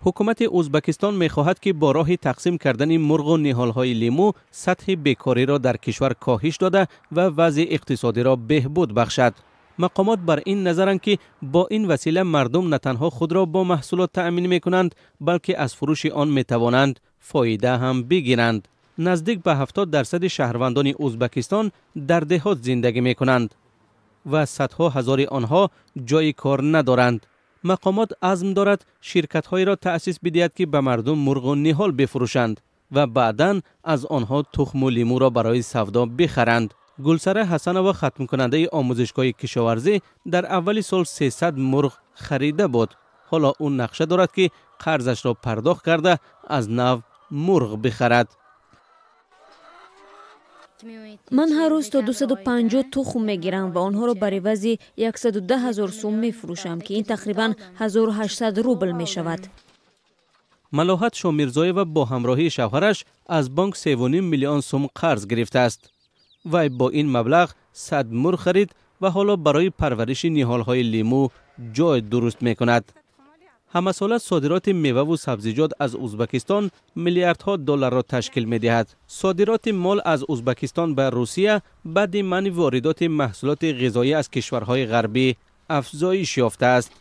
Ҳукумати Ӯзбекистон мехоҳад, ки бо роҳи тақсим кардани мурғу ниҳолҳои лимӯ сатҳи бекориро дар кишвар коҳиш дода ва вазъи иқтисодиро беҳбуд бахшад. Мақомот бар ин назаранд, ки бо ин васила мардум на танҳо худро бо маҳсулот таъмин мекунанд, балки аз фурӯши он метавонанд фоида ҳам бигиранд. Наздик ба 70% шаҳрвандони Ӯзбекистон дар деҳот зиндагӣ мекунанд ва садҳо ҳазори онҳо ҷои кор надоранд. Мақомот азм дорад ширкатҳоеро таъсис бидиҳад, ки ба мардум мурғу ниҳол бифурӯшанд ва баъдан аз онҳо тухму лимӯро барои савдо бихаранд. Гулсара Ҳасанова, хатмкунандаи омӯзишгоҳи кишоварзӣ, дар аввали сол 300 мурғ харида буд. Ҳоло ӯ нақша дорад, ки қарзашро пардохт карда аз нав мурғ бихарад. Ман ҳар рӯз то 250 тухм мегирам ва онҳоро бар ивази 110 ҳазор сум мефурӯшам, ки ин тақрибан 1800 рубл мешавад. Малоҳат Шомирзоева бо ҳамроҳии шавҳараш аз бонк 3,5 миллион сум қарз гирифтааст. Вай бо ин маблағ 100 мурғ харид ва ҳоло барои парвариши ниҳолҳои лимӯ ҷой дуруст мекунад. Ҳамасола содироти меваву сабзиҷот аз Ӯзбекистон миллиардҳо долларро ташкил медиҳад. Содироти мол аз Ӯзбекистон ба Русия баъди манъи воридоти маҳсулоти ғизоӣ аз кишварҳои ғарбӣ афзоиш ёфтааст.